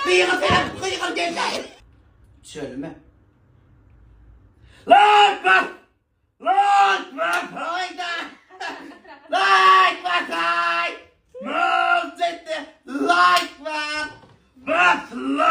Gygyr senem gygyr gelýär. Çölüme. Laýk bas! Laýk bas! Haýda! Laýk basaý! Möwjetde laýk bas! Bas laýk!